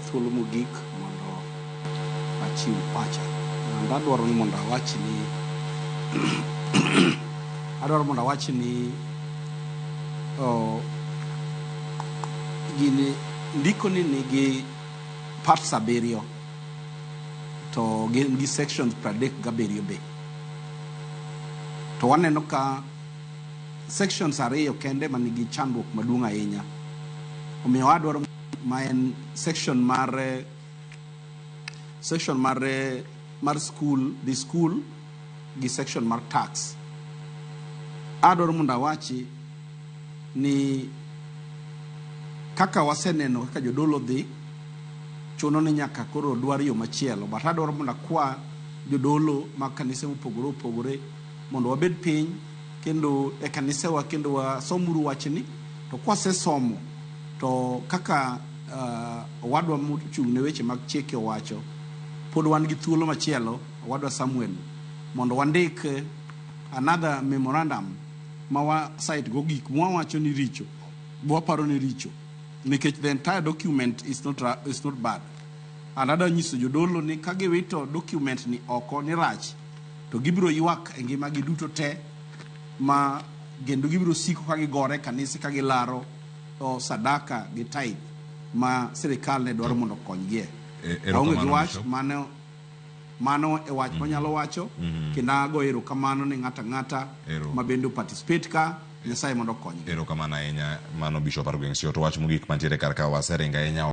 thuolo mogik mondo achiw pacha. And adwaro ni mondo awach ni adwaro mondo awach ni oh, gini ndiko ni nigi parts abiriyo to gin gi sections 37 be. To waneno ka sections ariyo kende manigi chandruok maduong' ahinya. Omiyo adwaro ma en section mar section mar mar school, the school gi section mar tax. Adwaro mondo awachi ni kaka waseneno kaka jodolo dhi chuno ni nyaka koro dwar yo machielo but adwaro mondo akwa jodolo mag kanise mopogore opogore mondo wabed piny kendo e kanisewa kendo wasomuru wachni to kwasesomo to kaka owadwa mochung' ne weche mag chike owacho pod wan gi thuolo machielo owadwa Samuel mondo wandik another memorandum ma wa cite go gik mwawacho ni richo mwaparo ni richo nikech the entire document is not bad and adwa nyiso jodolo ni ka giwito document ni oko ni rach to gibiro ywak e ngimagi duto te ma kendo gibiro siko ka gigore e kanise ka gilaro o, sadaka gi tithe ma sirikal ne dwaro mondo okonygie. Aonge gi erokamano, wach Bishop. mano mano e wach manyalo wacho kendo ago erokamano ne ng'ato ang'ata Ero. ma bende participate ka Nyasaye mondo okonygi. Erokamano ahinya mano Bishop Argwings to wach mogik mantiere kar ka waseringo ahinya.